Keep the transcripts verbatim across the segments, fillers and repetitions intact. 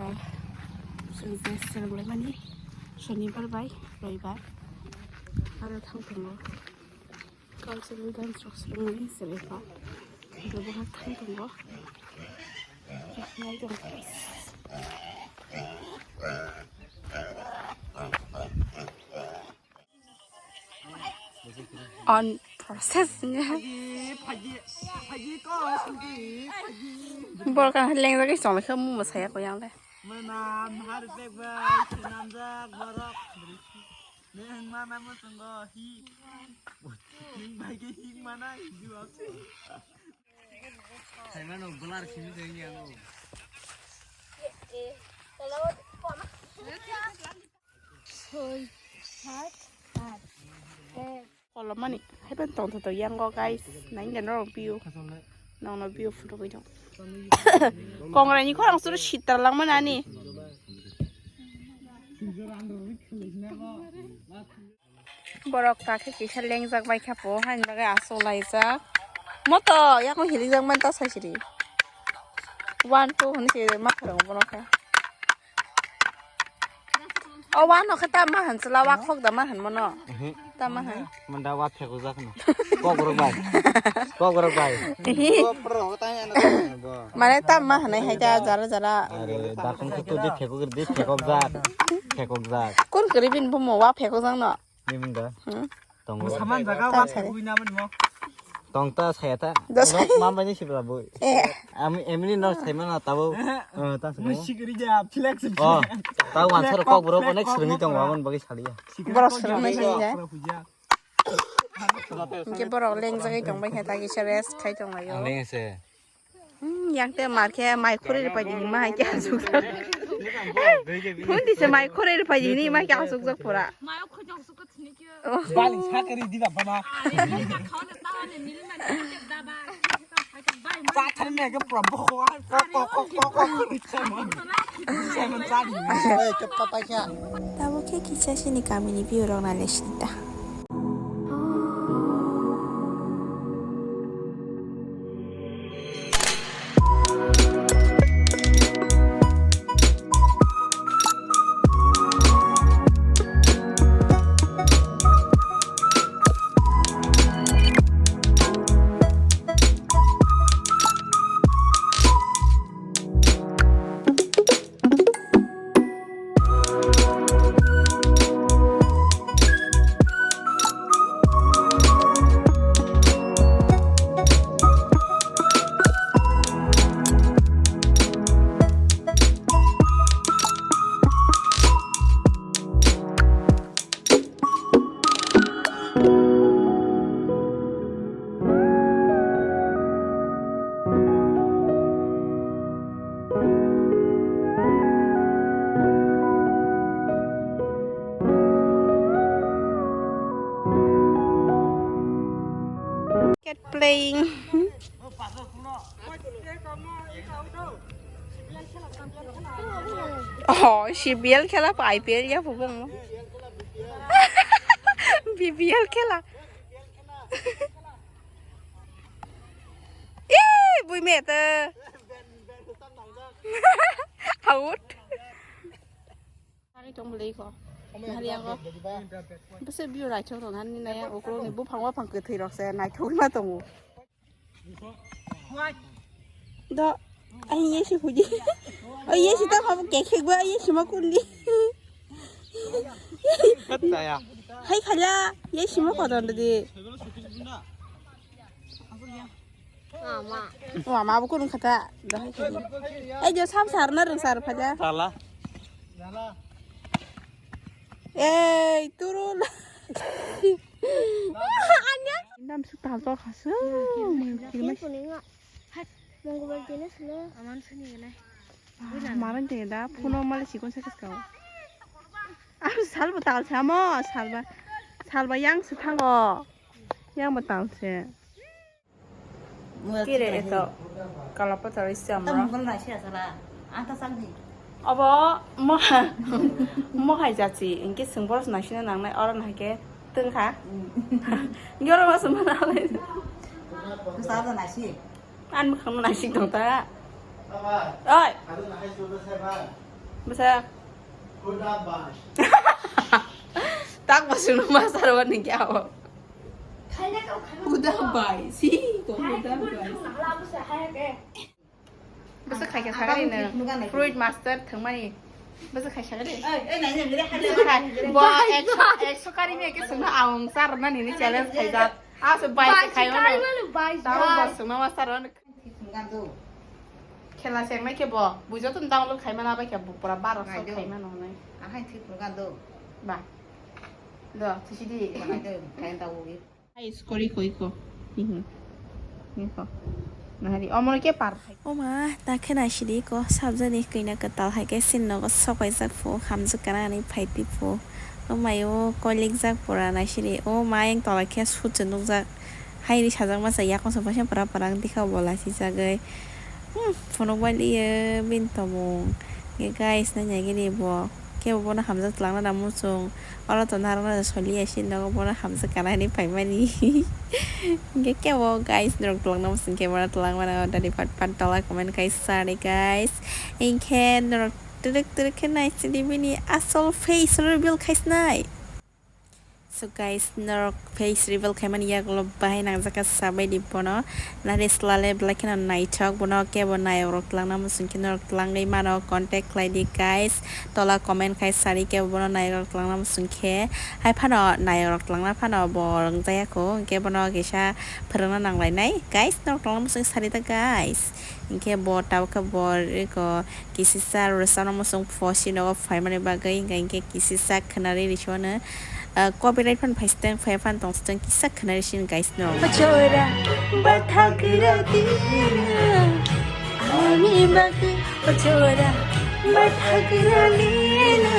Chwng je swrwnglaimani Shonibar bai Roibar aro thang tongo. Cultural dance rok swrwngmani swrwngkha. Abo boha thang tongo. Nai tongo guys. On process nya. Borok ang lengjagwi chonglai khe mung mwsaya ko yang le. Mwnam har bek bai swnamjak borok. Neng mana muchungo hi. Neng bai khe hi mana hi juak. Saimano blur simi tong yang o. Kolomani, haiban tongthoto yango guys, nainga norok view, nongno view photo bai tong. Kongrani khorang suru sitra langmani ani. Borok ta khe kisa lengjak bai kha po, haini bagwi aswk laijak. Moto yakung hilikjak mani ta sai siri. One, two hwnwi se ma phwrwngo bono khe. O one no khe ta ma hwn chwla, wa khok da ma hwn mono. Mhm. Ta ma hwn. Manda wa phekujak no. Kok rok bai. Kok rok bai. Ehe. Mane ta ma hwnwi hai ta jara jara. Are dakung khe to di phekuk di phekok jak. Phekok jak. Kun kwrwi bini bumo wa phekujak no. Bini da. Hmm. Tongo. Saman jaga ta wa sari. Phekui na mani mo. Tong ta saya ta. Da sai. Mam bai ni sibra boi. Eh. Ami emni no sai mana tabo. Eh, ta sai. Musikri ja flex. Oh, ta wan sar kok borok onek srengni tongo, amon bagi saliya. Borok srengni saliya. Hingke borok lengjagwi tongbai khe ta kisa rest khai tonglaio. Ang lengse. Hmm, yang te mar khe mai khuri rwpai di hima hai khe asuk. Hundi se mai khuri rwpai di hima hai khe asuk jak pura. Bali sakari di baba ma. Pathar me ke pura bokho. Kok, kok, kok, kok, kok. Simon, Simon, sadi. Oi, chop, chop, paisa. Tabuk khe kisa sini kamini view rok nailai sini ta. Cat playing. Oh, si B L khela po, I P L ya po bong. B B L khela. Ih, bui mete. Out. Tari tong belai ko. Nahari ako. Bese view naithok tong nani naya okro ni buphang waphang kwthwi rok se naithok ma tongo. Do, ai ye si huji. Ai ye si ta khabu kekhek ba ye si ma kundi. Hai khala ye si ma kodon di. Ama. O ama bo kurung khata. Dahai khani. Ei jo sam sar na rung sar phaja. Sala. Ei turul. Anya. Nam su tal to khasu. Mungkin puninga. Hai. Mongolbar dina sila. Aman sini gana. Marang te da phuno mali sikon sa kaskau. Am salba tal samo salba. Salba yang se thango. Yang ba tal se. Kire eto kalapatar isi amra. Tam mungkol naisi asala. Anta salni. Obo moha mohai jachi, inke sing boros naisina nangnai, oro naike tengkha. Yoro mas mana lai. Sala naisi. An mukhang naisi tongta. Oi. Adu nahai sudah saya. Bwsa. Tak masuk rumah sarwa ni kya ho? Udah bai, si, kok udah bai. Bwsa khai kha sakali nang. Fruit master thangmani. Bwsa khai sakali. Bwsa khai. Bo ekso, ekso kari me ke sungna awang sar na nini challenge khai jak. Aso bai khai mano. Tao bo sungna master mano. Khela seng nai khe bo, bujo tong download khai mana bai khe bo pura baro sok khai mano nai. Ahai thik phunukha do. Ba. Do, thisi di. Hai, skori ko iko. Mhm. Iko. Nahari, omo ke par. O ma, ta khe nai sidi ko, sabjani kina kwtal hai khe sin nogo sok pai jak phu, hamjak kana ani phai pi phu. O mai o kolik jak pura nai sidi. O ma yang tola khe sut se nukjak. Hai ri sajak masa yakung se paisa pura pura ang dikha bola si jagoi. Hmm, phunuk bai liye bin tomung. Nge guys, nai nai gini bo. Kebo bono hamjak twlangna da muchung. Oro to narwkna da soli ya sin nogo bono hamjak kana hinwi phaimani. Hingke kebo guys, norok twlangna muchung khe bono twlangmano dadi pat pat tola comment khai sadi guys. Hingke norok twrwk twrwk khe nai sidi bini asol face reveal khai sinai. So guys, norok face reveal khaimani yagulo bahai nangjak kha sabai di bono. Nari slale belai kheno naithok bono kebo nayokrok twlangna muchung khe norok twlangwi mano contact khlai di guys. Tola comment khai sari kebo bono nayokrok twlangna muchung khe. Hai phano nayokrok twlangna phano bo wngjaya kho, hwnkhe bono kisa phwrwngna nanglainai. Guys, norok twlangna muchung sari ta guys. Hwnkhe bo tabuk khe bo eko kisisa rwchapna muchung phosi nogo phaimani bagwi, hwnkhe kisisa khwnari risuano. Ah, copyright phan phaisteng, phai phan tongsteng kisa khwnari sin guys no. O chora, bathakra dina, ani bagwi, o chora, bathakra dina,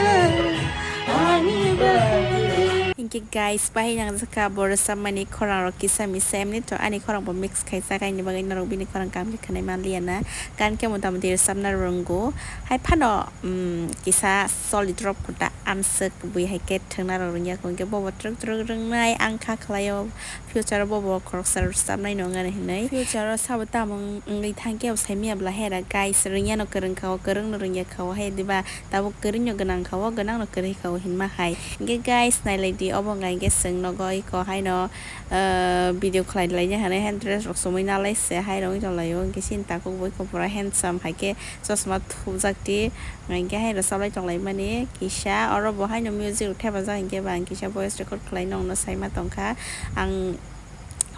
ani bagwi. Hingke guys, bahai nangjakha bo rwchapmani khorang rok kisa misa, emni to ani khorang bo mix khaijak, ani bagwi norok bini khorang kaham khe khwnai manliya na. Gan khe mota moti rwchapna rwngo. Hai phano, um, kisa solid rok kuta amswk bui hai khe thwngna rok rwngya kho, hwnkhe bobo twrwk twrwk rwngnai ang kha khlaio, future o bobo khoroksa rwchapnai no wngani hinwi. Future o sabo tamo wng-, wngwi thang khe bo sai manya bwla hera guys, rwngya no kwrwng kha o, kwrwng no rwngya kha o, hai diba tabuk kwrwng no gwnang kha o, gwnang no kwrwi kha o hinma hai. Hwnkhe guys, nailai di obo wngkha hwnkhe chwng nogo iko haino, ah, video khlai laina hinwi hand dress rok chumui nalai se hai rwngwi tong lai o, hwnkhe chini takhuk bo iko pura handsome hai khe chosma thupjak di. Hingke hai rwchaplai tonglaimani kisa, oro bo haino music rok thepajak, hingke ba ang kisa voice record khlai nongno saima tongkha. Ang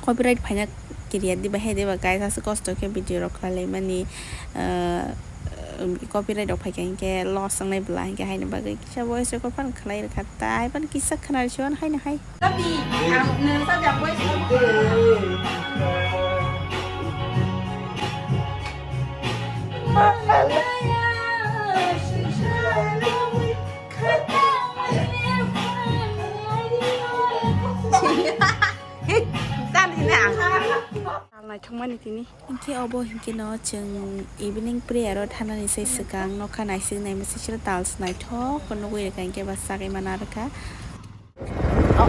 copyright phaina kiriya diba, hai diba guys, aswk kosto khe video rok khlai laimani, ah, copyright rok phaikha hingke loss wngnai bwla, hingke haini bagwi kisa voice record phano khlai rwkha, tai phano kisa khwnarisiwan haino hai. Naithokmani tini. Hingke obo hingke no chwng evening prayer o thanani se swkang nokha naisik naima sesiro tiles naithok nugwi rwkha hingke ba sagwi mana rwkha. Ba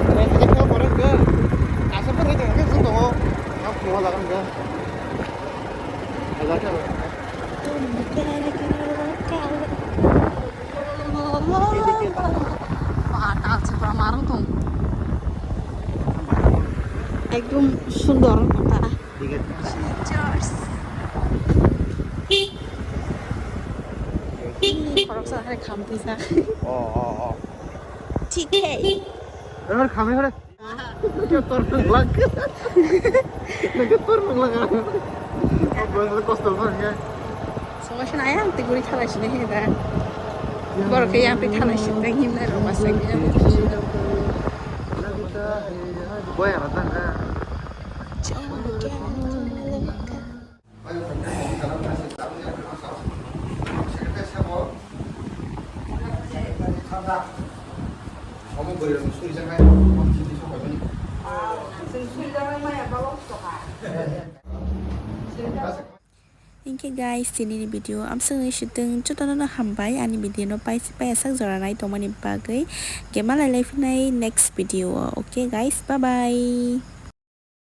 tiles pura marwng tong. Ekdom sundor ta. Cheers. Khoroksa hai khamtisa. Oh, oh, oh. Thik hai. Ebar khamwi hore. Nokhe tor nang lak. Nokhe tor nang lak. Kosto bang ya. Songo sina yang tiguri thalai sini heda. Borok ke yang pi thalai sini himna roma sini. Boy, apa tangga? Hingke guys, tini ni video amswk ni sitwng jotono no hambai ani video no pai paiyasak jora nai tongmani bagwi. Hingke malai lai phinai next video o. Okay guys, bye bye.